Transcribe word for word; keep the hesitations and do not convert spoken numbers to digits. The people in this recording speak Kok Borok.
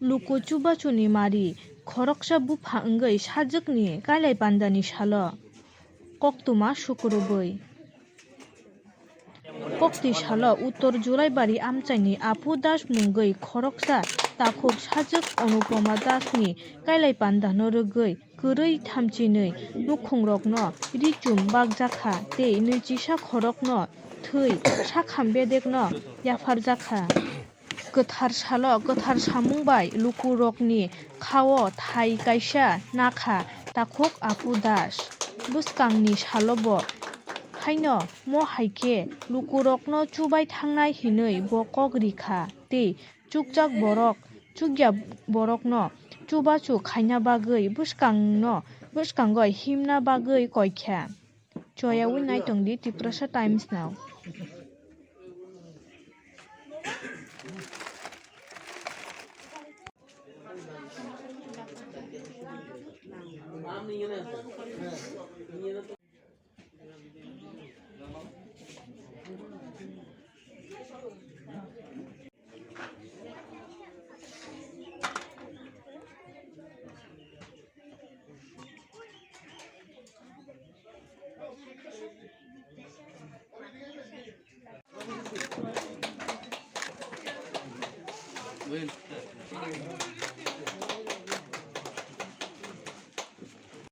Luku chubachuni mari khoroksa bupha wngwi sajwkni kailai pandani salo koktwma sukurubwi. Kokti salo Uttor Julaibari amchaini Apu Das mungwi khoroksa takhuk sajwk Anupama Dasni kailai pandano rwgwi kwrwi thamchinwi nukhungrokno richum bakjakha tei nwichisa khorokno thwi sakham bedekno yapharjakha. Kwthar salo kwthar samung bai lukurokni khao thai kaisa nakha takhuk Apu Das. Bwskangni salobo haino mo hai khe lukurokno chubai thangnai hinwi bo kok rikha tei chukjak borok chukya borokno chubachu khaina bagwi bwskangno bwskango himna bagwi koikha. Choyawi naitongdi Tiprasa Times no.